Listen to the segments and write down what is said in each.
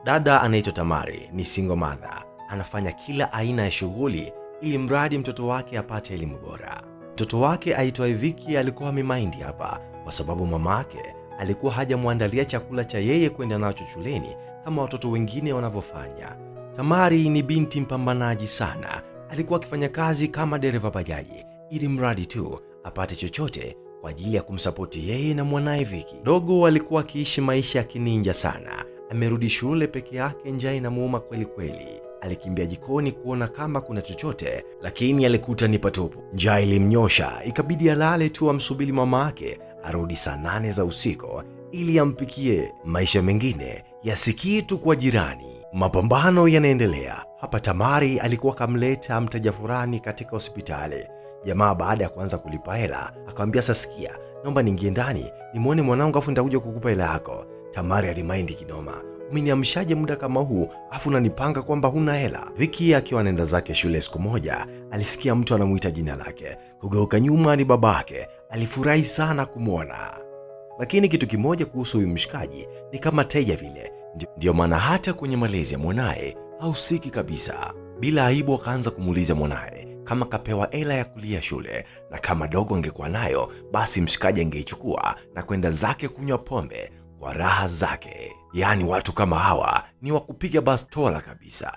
Dada anaitwa Tamari, ni single mother, anafanya kila aina ya shughuli ili mradi mtoto wake apate elimu bora. Mtoto wake aitwaye Viki alikuwa amemind hapa kwa sababu mama yake alikuwa hajamwandalia chakula cha yeye kwenda nacho shuleni kama watoto wengine wanavyofanya. Tamari ni binti mpambanaji sana, alikuwa akifanya kazi kama dereva bajaji ili mradi tu apate chochote kwa ajili ya kumsapoti yeye na mwanaye Viki. Dogo alikuwa akiishi maisha ya kininja sana. Amerudi shule peke yake, njaa inamuuma kweli kweli. Alikimbia jikoni kuona kama kuna chochote, lakini alikuta ni patupu. Njaa ilimnyosha, ikabidi alale tu amsubiri mama yake arudi saa 8 za usiku ili ampikie. Maisha mengine yasikie tu kwa jirani. Mapambano yanaendelea hapa. Tamari alikuwa kamleta mteja fulani katika hospitali. Jamaa baada ya kuanza kulipa hela akamwambia, sasa sikia, naomba niingie ndani nimwone mwanangu afu nitakuja kukupa hela yako. Tamari alimaindi kinoma, umeniamshaje muda kama huu afu unanipanga kwamba huna hela? Viki akiwa anaenda zake shule siku moja alisikia mtu anamuita jina lake. Kugeuka nyuma ni babake. Alifurahi sana kumwona, lakini kitu kimoja kuhusu huyu mshikaji ni kama teja vile, ndiyo maana hata kwenye malezi ya mwanaye hahusiki kabisa. Bila aibu akaanza kumuuliza mwanaye kama kapewa hela ya kulia shule, na kama dogo angekuwa nayo basi mshikaji angeichukua na kwenda zake kunywa pombe kwa raha zake. Yaani watu kama hawa ni wa kupiga bastola kabisa.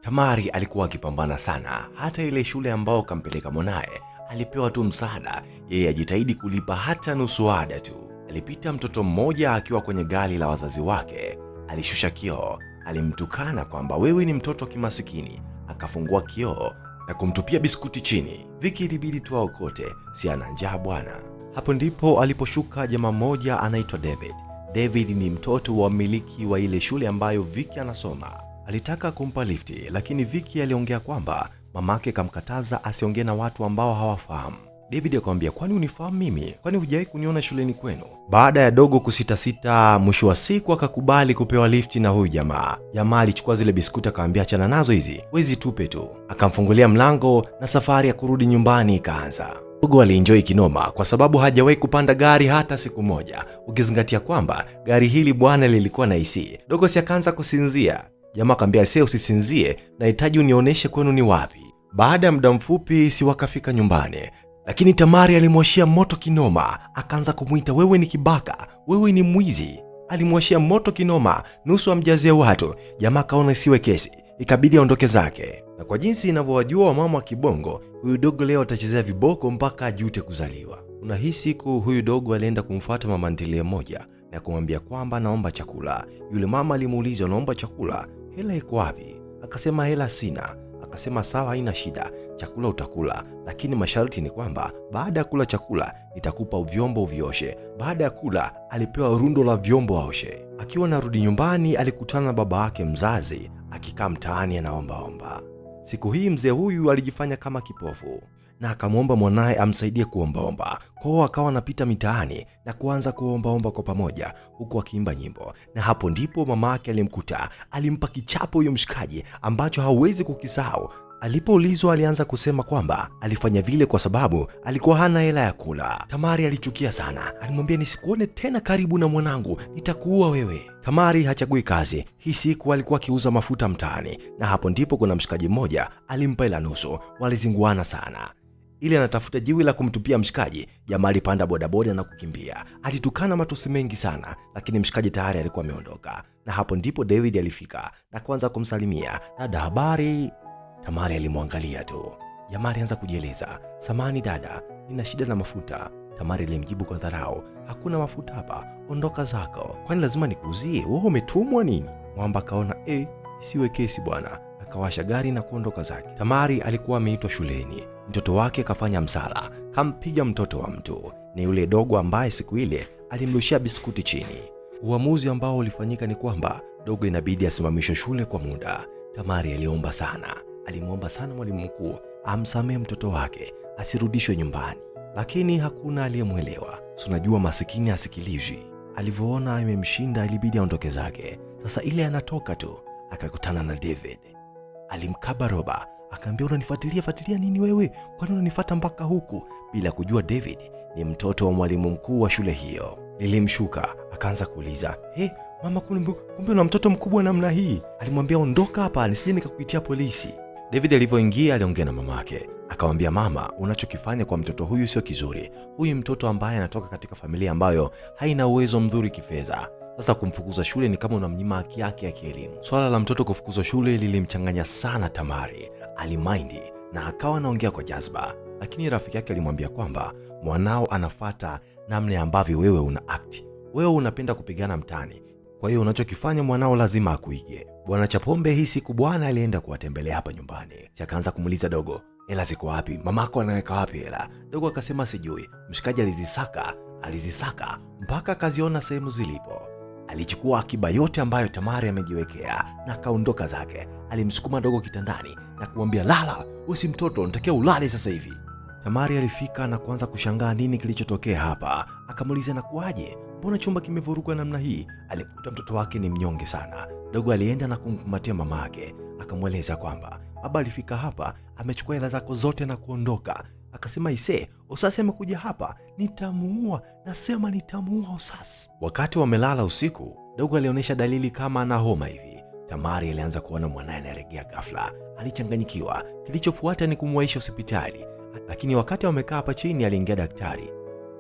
Tamari alikuwa akipambana sana, hata ile shule ambao kampeleka mwanaye alipewa tu msaada, yeye ajitahidi kulipa hata nusu ada tu. Alipita mtoto mmoja akiwa kwenye gari la wazazi wake, alishusha kioo, alimtukana kwamba wewe ni mtoto kimasikini, akafungua kioo na kumtupia biskuti chini. Viki ilibidi tu aokote, si ana njaa bwana. Hapo ndipo aliposhuka jamaa mmoja anaitwa David. David ni mtoto wa mmiliki wa ile shule ambayo Viki anasoma. Alitaka kumpa lifti, lakini Viki aliongea kwamba mamake kamkataza asiongee na watu ambao hawafahamu. David akamwambia, kwani unifahamu mimi? Kwani hujawahi kuniona shuleni kwenu? Baada ya dogo kusitasita, mwisho wa siku akakubali kupewa lifti na huyu jamaa. Jamaa alichukua zile biskuti akamwambia, achana nazo hizi, wezi tupe tu. Akamfungulia mlango na safari ya kurudi nyumbani ikaanza. Dogo alienjoy kinoma kwa sababu hajawahi kupanda gari hata siku moja, ukizingatia kwamba gari hili bwana lilikuwa na AC. Dogo si akaanza kusinzia. Jamaa akamwambia, sasa usisinzie, nahitaji unionyeshe kwenu ni wapi. Baada ya muda mfupi si wakafika nyumbani, lakini Tamari alimwashia moto kinoma, akaanza kumwita wewe ni kibaka, wewe ni mwizi. Alimwashia moto kinoma, nusu amjazie watu. Jamaa kaona isiwe kesi, ikabidi aondoke zake. Na kwa jinsi inavyowajua wamama wa kibongo, huyu dogo leo atachezea viboko mpaka ajute kuzaliwa. Kuna hii siku huyu dogo alienda kumfuata mama ntilie moja na kumwambia kwamba naomba chakula. Yule mama alimuuliza, unaomba chakula? Hela iko wapi? Akasema hela sina. Akasema sawa, haina shida, chakula utakula, lakini masharti ni kwamba baada ya kula chakula nitakupa vyombo uvioshe. Baada ya kula alipewa rundo la vyombo aoshe. Akiwa narudi nyumbani alikutana na baba yake mzazi akikaa mtaani anaombaomba. Siku hii mzee huyu alijifanya kama kipofu na akamwomba mwanaye amsaidie kuombaomba. Kwao akawa anapita mitaani na kuanza kuombaomba kwa pamoja huku akiimba nyimbo, na hapo ndipo mama yake alimkuta. Alimpa kichapo huyo mshikaji ambacho hauwezi kukisahau. Alipoulizwa alianza kusema kwamba alifanya vile kwa sababu alikuwa hana hela ya kula. Tamari alichukia sana, alimwambia nisikuone tena karibu na mwanangu, nitakuua wewe. Tamari hachagui kazi. Hii siku alikuwa akiuza mafuta mtaani, na hapo ndipo kuna mshikaji mmoja alimpa hela nusu. Walizinguana sana ili anatafuta jiwe la kumtupia mshikaji. Jamaa alipanda bodaboda na kukimbia. Alitukana matusi mengi sana, lakini mshikaji tayari alikuwa ameondoka. Na hapo ndipo David alifika na kuanza kumsalimia, dada, habari? Tamari alimwangalia tu. Jamaa alianza kujieleza, samani dada, nina shida na mafuta. Tamari alimjibu kwa dharau, hakuna mafuta hapa, ondoka zako. Kwani lazima nikuuzie? Wewe umetumwa nini? Mwamba akaona isiwe kesi bwana, akawasha gari na kuondoka zake. Tamari alikuwa ameitwa shuleni, mtoto wake kafanya msala, kampiga mtoto wa mtu. Ni yule dogo ambaye siku ile alimrushia biskuti chini. Uamuzi ambao ulifanyika ni kwamba dogo inabidi asimamishwe shule kwa muda. Tamari aliomba sana, alimwomba sana mwalimu mkuu amsamehe mtoto wake asirudishwe nyumbani, lakini hakuna aliyemwelewa. Si unajua masikini asikilizwi. Alivyoona imemshinda ilibidi aondoke zake. Sasa ile anatoka tu akakutana na David. Alimkaba roba, akaambia unanifuatilia fuatilia nini wewe? Kwani unanifuata mpaka huku? Bila kujua David ni mtoto wa mwalimu mkuu wa shule hiyo. Lilimshuka akaanza kuuliza, Mama, kumbe una mtoto mkubwa namna hii. Alimwambia ondoka hapa nisije nikakuitia polisi. David alivyoingia aliongea na mamake, akamwambia mama, unachokifanya kwa mtoto huyu sio kizuri. Huyu mtoto ambaye anatoka katika familia ambayo haina uwezo mzuri kifedha. Sasa kumfukuza shule ni kama unamnyima haki yake ya kielimu. Swala la mtoto kufukuzwa shule lilimchanganya sana Tamari. Alimaindi na akawa anaongea kwa jazba, lakini rafiki yake alimwambia kwamba mwanao anafata namna ambavyo wewe una act. Wewe unapenda kupigana mtaani, kwa hiyo unachokifanya mwanao lazima akuige. Bwana Chapombe hii siku bwana alienda kuwatembelea hapa nyumbani. Akaanza kumuuliza dogo, hela ziko wapi? Mamako anaweka wapi hela? Dogo akasema sijui. Mshikaji alizisaka mpaka akaziona sehemu zilipo. Alichukua akiba yote ambayo Tamari amejiwekea na akaondoka zake. Alimsukuma dogo kitandani na kumwambia lala, usi mtoto, natakiwa ulale sasa hivi. Tamari alifika na kuanza kushangaa nini kilichotokea hapa. Akamuuliza na kuaje, mbona chumba kimevurugwa namna hii? Alikuta mtoto wake ni mnyonge sana. Dogo alienda na kumkumbatia mama yake, akamweleza kwamba baba alifika hapa amechukua hela zako zote na kuondoka. Akasema ise, Osasi amekuja hapa, nitamuua, nasema nitamuua Osasi. Wakati wamelala usiku, dogo alionyesha dalili kama ana homa hivi. Tamari alianza kuona mwanae anaregea ghafla, alichanganyikiwa. Kilichofuata ni kumwaisha hospitali, lakini wakati wamekaa hapa chini aliingia daktari,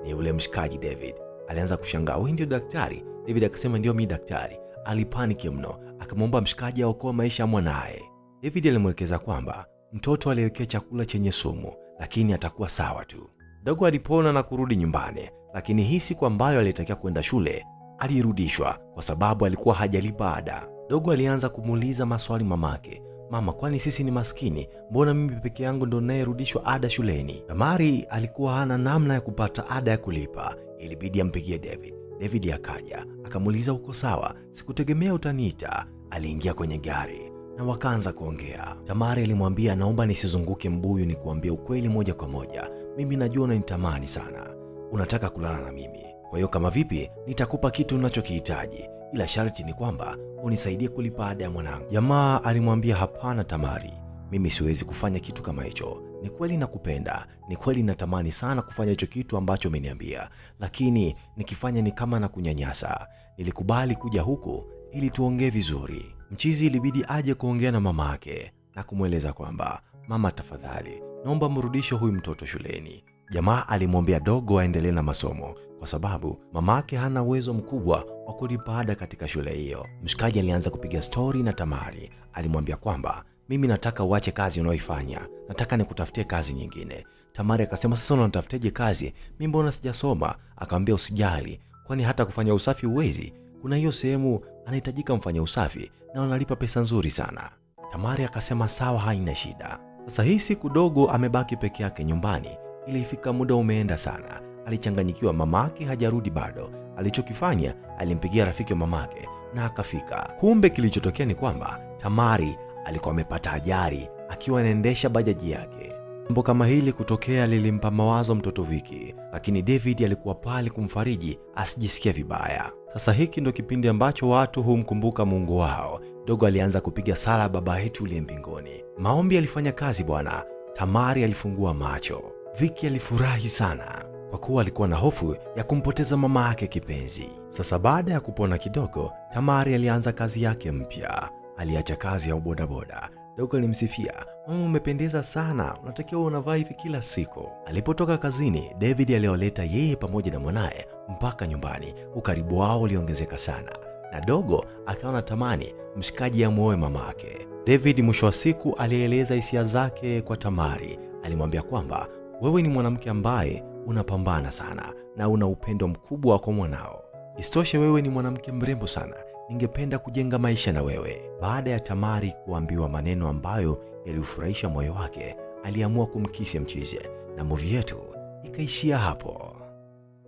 ni yule mshikaji David. Alianza kushangaa, wewe ndio daktari? David akasema ndio mimi daktari. Alipaniki mno, akamwomba mshikaji aokoe maisha ya mwanae. David alimwelekeza kwamba mtoto aliwekea chakula chenye sumu, lakini atakuwa sawa tu. Dogo alipona na kurudi nyumbani, lakini hii siku ambayo alitakiwa kwenda shule alirudishwa kwa sababu alikuwa hajalipa ada. Dogo alianza kumuuliza maswali mamake. Mama, kwani sisi ni maskini? Mbona mimi peke yangu ndo ninayerudishwa ada shuleni? Tamari alikuwa hana namna ya kupata ada ya kulipa, ilibidi ampigie David. David akaja akamuuliza uko sawa? Sikutegemea utaniita. Aliingia kwenye gari na wakaanza kuongea. Tamari alimwambia naomba nisizunguke mbuyu, ni kuambia ukweli moja kwa moja. Mimi najua unanitamani sana, unataka kulala na mimi. Kwa hiyo kama vipi, nitakupa kitu unachokihitaji, ila sharti ni kwamba unisaidie kulipa ada ya mwanangu. Jamaa alimwambia hapana Tamari, mimi siwezi kufanya kitu kama hicho. Ni kweli nakupenda, ni kweli natamani sana kufanya hicho kitu ambacho umeniambia, lakini nikifanya ni kama nakunyanyasa. Nilikubali kuja huku ili tuongee vizuri. Mchizi ilibidi aje kuongea na mamake na kumweleza kwamba mama, tafadhali naomba mrudishe huyu mtoto shuleni. Jamaa alimwambia dogo aendelee na masomo kwa sababu mamake hana uwezo mkubwa wa kulipa ada katika shule hiyo. Mshikaji alianza kupiga stori na Tamari. Alimwambia kwamba mimi nataka uache kazi unayoifanya, nataka nikutafutie kazi nyingine. Tamari akasema sasa unanitafutiaje kazi? Mimi mbona sijasoma? Akamwambia usijali, kwani hata kufanya usafi huwezi? Kuna hiyo sehemu anahitajika mfanya usafi na wanalipa pesa nzuri sana. Tamari akasema sawa, haina shida. Sasa hii siku dogo amebaki peke yake nyumbani. Ilifika muda umeenda sana, alichanganyikiwa, mamake hajarudi bado. Alichokifanya, alimpigia rafiki wa mamake na akafika. Kumbe kilichotokea ni kwamba Tamari alikuwa amepata ajali akiwa anaendesha bajaji yake. Jambo kama hili kutokea lilimpa mawazo mtoto Viki, lakini David alikuwa pale kumfariji asijisikie vibaya. Sasa hiki ndo kipindi ambacho watu humkumbuka Mungu wao. Dogo alianza kupiga sala, Baba yetu uliye mbinguni. Maombi alifanya kazi bwana. Tamari alifungua macho. Viki alifurahi sana kwa kuwa alikuwa na hofu ya kumpoteza mama yake kipenzi. Sasa baada ya kupona kidogo, Tamari alianza kazi yake mpya. Aliacha kazi ya ubodaboda. Dogo alimsifia, mama, umependeza sana, unatakiwa unavaa hivi kila siku. Alipotoka kazini, David alioleta yeye pamoja na mwanaye mpaka nyumbani. Ukaribu wao uliongezeka sana, na dogo akawa anatamani mshikaji amuoe mamake. David mwisho wa siku alieleza hisia zake kwa Tamari. Alimwambia kwamba wewe ni mwanamke ambaye unapambana sana na una upendo mkubwa kwa mwanao. Isitoshe wewe ni mwanamke mrembo sana, ningependa kujenga maisha na wewe. Baada ya Tamari kuambiwa maneno ambayo yaliufurahisha moyo wake, aliamua kumkisi mchizi na movie yetu ikaishia hapo.